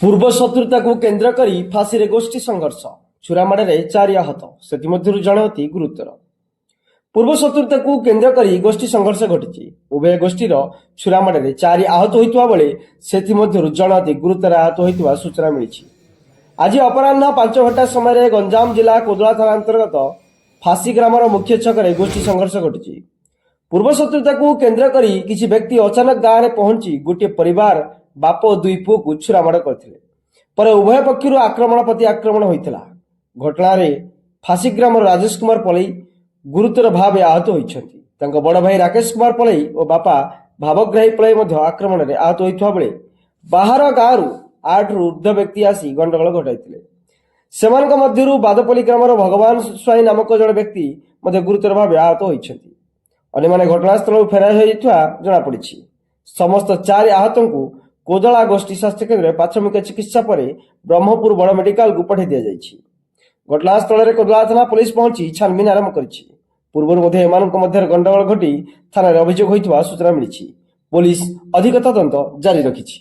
ପୂର୍ବ ଶତ୍ରୁତାକୁ କେନ୍ଦ୍ର କରି ଫାଶୀରେ ଗୋଷ୍ଠୀ ସଂଘର୍ଷ। ଛୁରାମାଡ଼ରେ ଚାରି ଆହତ, ସେଥିମଧ୍ୟରୁ ଜଣେ ଅତି ଗୁରୁତର। ପୂର୍ବ ଶତ୍ରୁତାକୁ କେନ୍ଦ୍ର କରି ଗୋଷ୍ଠୀ ସଂଘର୍ଷ ଘଟିଛି। ଉଭୟ ଗୋଷ୍ଠୀର ଛୁରାମାଡ଼ରେ ଚାରି ଆହତ ହୋଇଥିବା ବେଳେ ସେଥିମଧ୍ୟରୁ ଜଣେ ଅତି ଗୁରୁତର ଆହତ ହୋଇଥିବା ସୂଚନା ମିଳିଛି। ଆଜି ଅପରାହ୍ନ 5 ଘଣ୍ଟା ସମୟରେ ଗଞ୍ଜାମ ଜିଲ୍ଲା କୋଦଳା ଥାନା ଅନ୍ତର୍ଗତ ଫାଶୀ ଗ୍ରାମର ମୁଖ୍ୟ ଛକରେ ଗୋଷ୍ଠୀ ସଂଘର୍ଷ ଘଟିଛି। ପୂର୍ବ ଶତ୍ରୁତାକୁ କେନ୍ଦ୍ର କରି କିଛି ବ୍ୟକ୍ତି ଅଚାନକ ଗାଁରେ ପହଞ୍ଚି ଗୋଟିଏ ପରିବାର ବାପ ଓ ଦୁଇ ପୁଅକୁ ଛୁରାମାଡ଼ କରିଥିଲେ। ପରେ ଉଭୟ ପକ୍ଷରୁ ଆକ୍ରମଣ ପ୍ରତି ଆକ୍ରମଣ ହୋଇଥିଲା। ଘଟଣାରେ ଫାଶୀ ଗ୍ରାମର ରାଜେଶ କୁମାର ପଲେଇ ଗୁରୁତର ଭାବେ ଆହତ ହୋଇଛନ୍ତି। ତାଙ୍କ ବଡ଼ ଭାଇ ରାକେଶ କୁମାର ପଲେଇ ଓ ବାପା ଭାବଗ୍ରାହୀ ପଲେଇ ମଧ୍ୟ ଆକ୍ରମଣରେ ଆହତ ହୋଇଥିବା ବେଳେ ବାହାର ଗାଁରୁ ଆଠରୁ ଉର୍ଦ୍ଧ୍ୱ ବ୍ୟକ୍ତି ଆସି ଗଣ୍ଡଗୋଳ ଘଟାଇଥିଲେ। ସେମାନଙ୍କ ମଧ୍ୟରୁ ବାଦପଲ୍ଲୀ ଗ୍ରାମର ଭଗବାନ ସ୍ୱାଇଁ ନାମକ ଜଣେ ବ୍ୟକ୍ତି ମଧ୍ୟ ଗୁରୁତର ଭାବେ ଆହତ ହୋଇଛନ୍ତି। ଅନ୍ୟମାନେ ଘଟଣାସ୍ଥଳରୁ ଫେରାର ହୋଇଯାଇଥିବା ଜଣାପଡ଼ିଛି। ସମସ୍ତ ଚାରି ଆହତଙ୍କୁ କୋଦଳା ଗୋଷ୍ଠୀ ସ୍ୱାସ୍ଥ୍ୟକେନ୍ଦ୍ରରେ ପ୍ରାଥମିକ ଚିକିତ୍ସା ପରେ ବ୍ରହ୍ମପୁର ବଡ଼ ମେଡିକାଲକୁ ପଠାଇ ଦିଆଯାଇଛି। ଘଟଣାସ୍ଥଳରେ କୋଦଳା ଥାନା ପୋଲିସ ପହଞ୍ଚି ଛାନଭିନ ଆରମ୍ଭ କରିଛି। ପୂର୍ବରୁ ମଧ୍ୟ ଏମାନଙ୍କ ମଧ୍ୟରେ ଗଣ୍ଡଗୋଳ ଘଟି ଥାନାରେ ଅଭିଯୋଗ ହୋଇଥିବା ସୂଚନା ମିଳିଛି। ପୋଲିସ ଅଧିକ ତଦନ୍ତ ଜାରି ରଖିଛି।